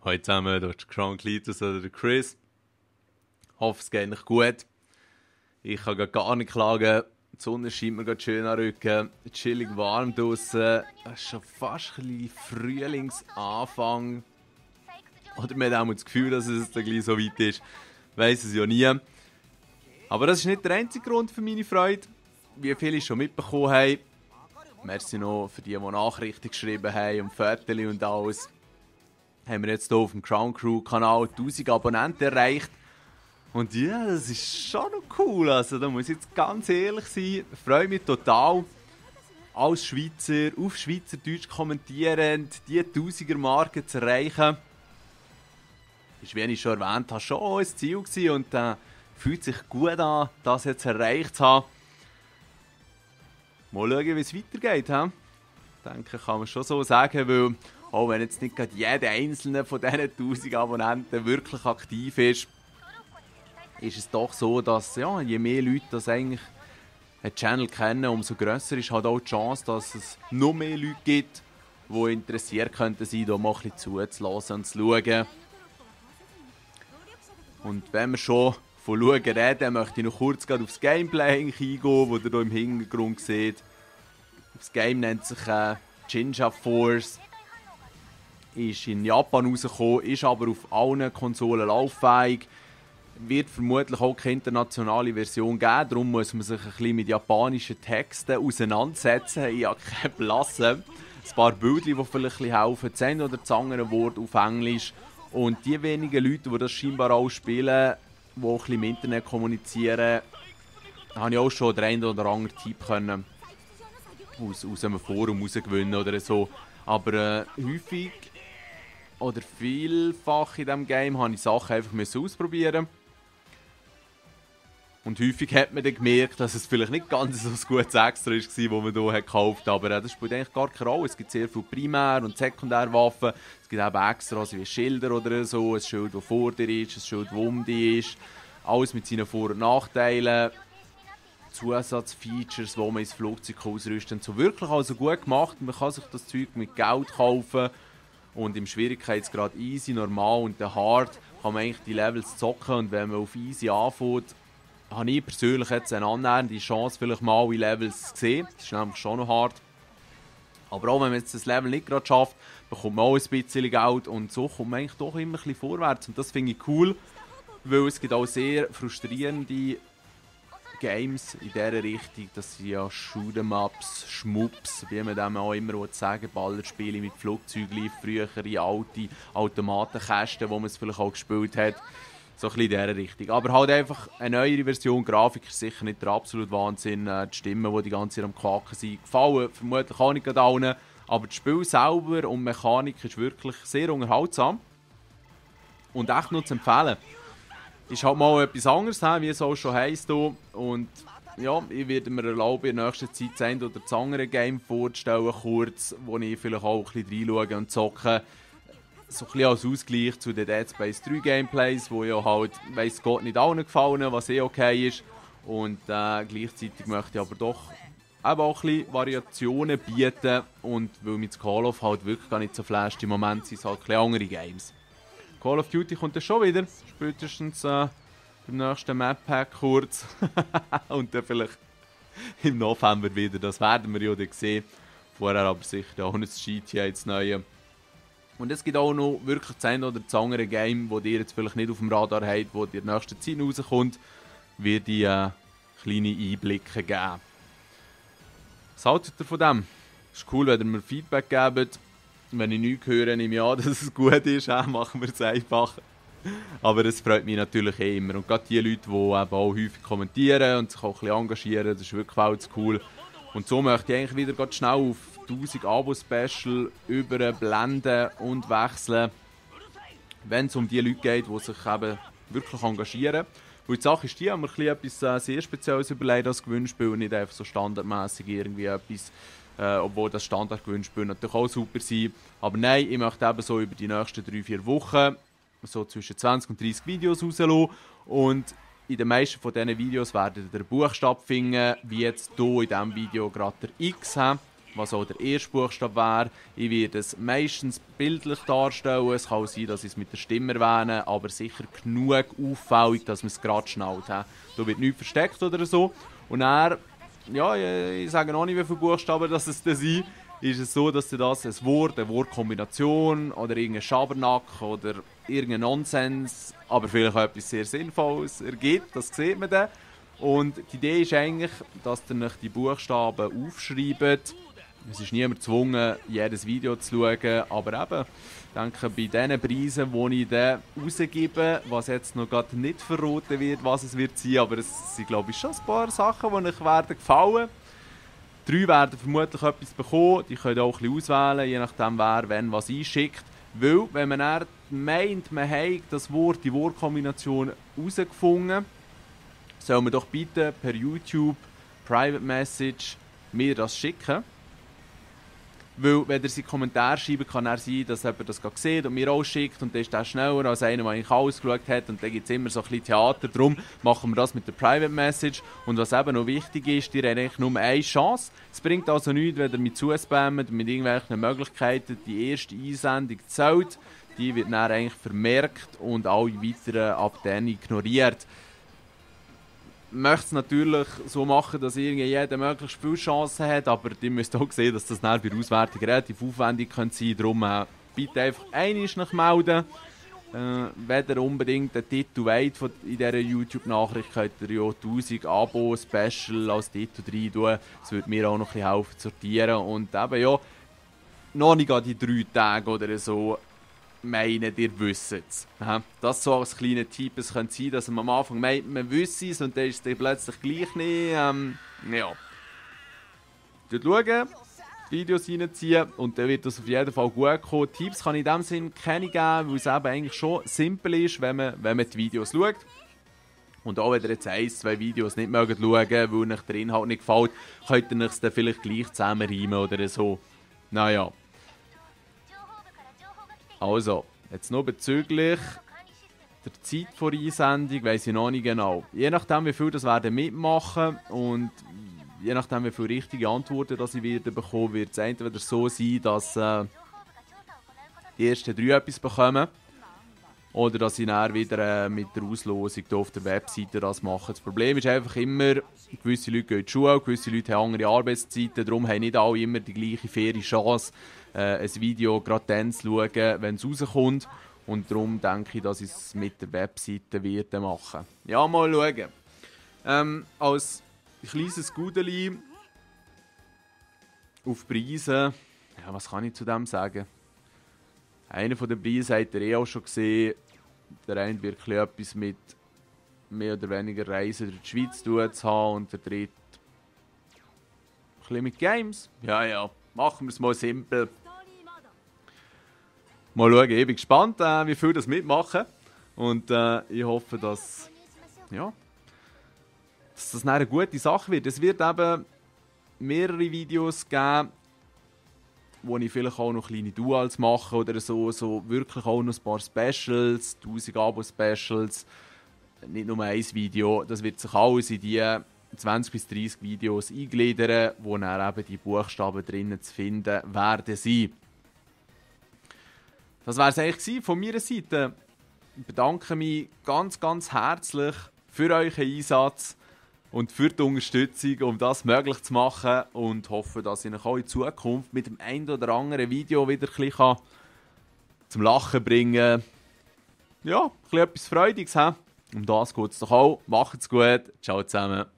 Hallo zusammen, hier ist Crown Cletus oder der Chris. Hoffe, es geht euch gut. Ich kann gar nicht klagen. Die Sonne scheint mir gerade schön an den Rücken. Chillig warm draussen. Es ist schon fast ein bisschen Frühlingsanfang. Oder man hat auch das Gefühl, dass es dann gleich so weit ist. Ich weiss es ja nie. Aber das ist nicht der einzige Grund für meine Freude. Wie viele schon mitbekommen haben. Merci noch für die Nachrichten geschrieben haben und Fotos und alles. Haben wir jetzt hier auf dem Crown Crew Kanal 1000 Abonnenten erreicht. Und ja, das ist schon noch cool. Also da muss ich jetzt ganz ehrlich sein. Ich freue mich total. Als Schweizer, auf Schweizerdeutsch kommentierend, die 1000er-Marke zu erreichen. Ist, wie ich schon erwähnt habe, schon ein Ziel gewesen. Und fühlt sich gut an, das jetzt erreicht zu haben. Mal schauen, wie es weitergeht. He? Ich denke, kann man schon so sagen, weil auch wenn jetzt nicht gerade jeder einzelne von diesen 1000 Abonnenten wirklich aktiv ist, ist es doch so, dass ja, je mehr Leute das eigentlich einen Channel kennen, umso grösser ist halt auch die Chance, dass es noch mehr Leute gibt, die interessiert könnten sein, da mal ein bisschen zuzulassen und zu schauen. Und wenn wir schon von Schauen reden, möchte ich noch kurz aufs Gameplay eingehen, das ihr hier im Hintergrund seht. Das Game nennt sich Jinja Force. Ist in Japan rausgekommen, ist aber auf allen Konsolen lauffähig. Wird vermutlich auch keine internationale Version geben, darum muss man sich ein bisschen mit japanischen Texten auseinandersetzen. Ich habe keine Blasse. Ein paar Bilder, die vielleicht ein bisschen helfen, das eine oder das andere Wort auf Englisch. Und die wenigen Leute, die das scheinbar auch spielen, die auch ein bisschen im Internet kommunizieren, habe ich auch schon den einen oder anderen Tipp können aus einem Forum herausgewinnen oder so. Aber häufig oder vielfach in diesem Game habe ich Sachen einfach ausprobieren. Und häufig hat man dann gemerkt, dass es vielleicht nicht ganz so ein gutes Extra war, das man hier gekauft hat. Aber das spielt eigentlich gar keine Rolle. Es gibt sehr viele Primär- und Sekundärwaffen. Es gibt eben Extras wie Schilder oder so. Ein Schild, das vor dir ist, ein Schild, das um dich ist. Alles mit seinen Vor- und Nachteilen. Zusatzfeatures, die man ins Flugzeug ausrüsten. So wirklich also gut gemacht. Man kann sich das Zeug mit Geld kaufen. Und im Schwierigkeitsgrad easy, normal und der hard kann man eigentlich die Levels zocken. Und wenn man auf easy anfängt, habe ich persönlich jetzt eine annähernde Chance, vielleicht mal alle Levels zu sehen. Das ist nämlich schon noch hart. Aber auch wenn man jetzt das Level nicht gerade schafft, bekommt man auch ein bisschen Geld. Und so kommt man eigentlich doch immer ein bisschen vorwärts. Und das finde ich cool, weil es gibt auch sehr frustrierende Games in dieser Richtung. Das sind ja Shoot'em-Ups, Schmups, wie man dem auch immer sagen, Ballerspiele mit Flugzeugen, frühere alte Automatenkästen, wo man es vielleicht auch gespielt hat. So ein bisschen in dieser Richtung. Aber halt einfach eine neuere Version. Die Grafik ist sicher nicht der absolute Wahnsinn. Die Stimmen, die ganze Zeit am Quaken sind, gefallen vermutlich auch nicht allen. Aber das Spiel selber und die Mechanik ist wirklich sehr unterhaltsam. Und echt nur zu empfehlen. Ist halt mal etwas anderes, wie es auch schon heisst. Und ja, ich werde mir erlauben, in der nächsten Zeit das eine oder das andere Game vorzustellen, kurz, wo ich vielleicht auch ein bisschen reinschaue und zocke. So ein bisschen als Ausgleich zu den Dead Space 3 Gameplays, wo ja halt, weiss Gott, nicht allen gefallen, was okay ist. Und gleichzeitig möchte ich aber doch eben auch ein bisschen Variationen bieten. Und weil mich das Call of halt wirklich gar nicht so flasht, im Moment sind es halt ein bisschen andere Games. Call of Duty kommt dann schon wieder, spätestens beim nächsten Map-Pack kurz. Und dann vielleicht im November wieder, das werden wir ja dann sehen. Vorher aber sicher auch nicht das GTA jetzt Neue. Und es gibt auch noch wirklich das eine oder das andere Game, das ihr jetzt vielleicht nicht auf dem Radar habt, das in der nächsten Zeit rauskommt, wird die kleine Einblicke geben. Was haltet ihr von dem? Es ist cool, wenn ihr mir Feedback gebt. Wenn ich nichts höre, nehme ich an, dass es gut ist, machen wir es einfach. Aber es freut mich natürlich immer. Und gerade die Leute, die eben auch häufig kommentieren und sich auch ein bisschen engagieren, das ist wirklich auch cool. Und so möchte ich eigentlich wieder ganz schnell auf 1000 Abo-Special überblenden und wechseln, wenn es um die Leute geht, die sich eben wirklich engagieren. Weil die Sache ist die, haben wir etwas sehr Spezielles überlegt als Gewinnspiel und nicht einfach so standardmäßig irgendwie etwas, obwohl das Standardgewinnspiel natürlich auch super sein. Aber nein, ich möchte eben so über die nächsten 3-4 Wochen so zwischen 20 und 30 Videos rauslassen. Und in den meisten von diesen Videos werden der Buchstabe finden, wie jetzt hier in diesem Video gerade der X haben. was auch der erste Buchstabe wäre. Ich werde es meistens bildlich darstellen. Es kann auch sein, dass ich es mit der Stimme erwähne, aber sicher genug auffällig, dass man es gerade schnallt. Da wird nichts versteckt oder so. Und dann, ja, ich sage noch nicht, wie viele Buchstaben das es dann sind. Ist es so, dass das ein Wort, eine Wortkombination oder irgendein Schabernack oder irgendein Nonsens, aber vielleicht auch etwas sehr Sinnvolles ergibt. Das sieht man dann. Und die Idee ist eigentlich, dass ihr euch die Buchstaben aufschreibt. Es ist niemand gezwungen, jedes Video zu schauen, aber eben, ich denke, bei diesen Preisen, die ich dann rausgebe, was jetzt noch gerade nicht verraten wird, was es wird sein, aber es sind, glaube ich, schon ein paar Sachen, die euch werden gefallen. 3 werden vermutlich etwas bekommen, die könnt ihr auch ein bisschen auswählen, je nachdem wer, wenn was einschickt. Weil, wenn man dann meint, man hat das Wort, die Wortkombination herausgefunden, soll man doch bitte per YouTube, Private Message, mir das schicken. Weil, wenn ihr sie in die Kommentare schreibt, kann er sein, dass jemand das gerade sieht und mir auch schickt und dann ist der schneller als einer, der eigentlich alles geschaut hat und dann gibt es immer so ein bisschen Theater. Darum machen wir das mit der Private Message. Und was eben noch wichtig ist, ihr habt eigentlich nur eine Chance. Es bringt also nichts, wenn ihr mit zuspammt, mit irgendwelchen Möglichkeiten. Die erste Einsendung zählt, die wird dann eigentlich vermerkt und alle weiteren ab dann ignoriert. Ich möchte es natürlich so machen, dass jeder möglichst viele Chancen hat, aber ihr müsst auch sehen, dass das dann bei der Auswertung relativ aufwendig sein könnte. Darum bitte einfach einmal nach melden. Wenn ihr unbedingt den Titel wollt in dieser YouTube-Nachricht, könnt ihr ja 1000 Abo-Special als Titel rein tun. Das würde mir auch noch ein bisschen helfen zu sortieren. Und eben ja, noch nicht an die 3 Tage oder so, meinen, ihr wisst es. Das so als kleiner Tipp. Es könnte sein, dass man am Anfang meint, man wüsste es und dann ist es plötzlich gleich nicht. Ja. Schauen, Videos reinziehen und dann wird das auf jeden Fall gut kommen. Tipps kann ich in dem Sinne keine geben, weil es eben eigentlich schon simpel ist, wenn man die Videos schaut. Und auch wenn ihr jetzt 1, 2 Videos nicht schauen mögt, weil euch der Inhalt nicht gefällt, könnt ihr es dann vielleicht gleich zusammenreimen oder so. Naja. Also, jetzt noch bezüglich der Zeit der Einsendung, weiss ich noch nicht genau. Je nachdem, wie viel das werden mitmachen und je nachdem, wie viele richtige Antworten das ich werde bekommen, wird es entweder so sein, dass die ersten 3 etwas bekommen oder dass ich dann wieder mit der Auslosung auf der Webseite das mache. Das Problem ist einfach immer, gewisse Leute gehen in die Schule, gewisse Leute haben andere Arbeitszeiten, darum haben nicht alle immer die gleiche faire Chance, ein Video gerade dann zu schauen, wenn es rauskommt. Und darum denke ich, dass ich es mit der Webseite werde machen. Ja, mal schauen. Als kleines Gudeli auf Preise, ja, was kann ich zu dem sagen? Einer von den Preisen habt ihr auch schon gesehen. Der eine wirklich etwas mit mehr oder weniger Reisen durch die Schweiz zu haben und der dritte ein bisschen mit Games. Ja, machen wir es mal simpel. Mal schauen, ich bin gespannt, wie viele das mitmachen. Und ich hoffe, dass das eine gute Sache wird. Es wird eben mehrere Videos geben, wo ich vielleicht auch noch kleine Duals mache oder so wirklich auch noch ein paar Specials, 1000 Abo-Specials, nicht nur ein Video. Das wird sich alles in die 20 bis 30 Videos eingliedern, wo dann eben die Buchstaben drinnen zu finden werden sein. Das wäre es eigentlich von meiner Seite. Ich bedanke mich ganz, ganz herzlich für euren Einsatz und für die Unterstützung, um das möglich zu machen und hoffe, dass ich euch auch in Zukunft mit dem einen oder anderen Video wieder ein bisschen zum Lachen bringen kann. Ja, ein bisschen etwas Freudiges. Um das geht es doch auch. Macht's gut. Ciao zusammen.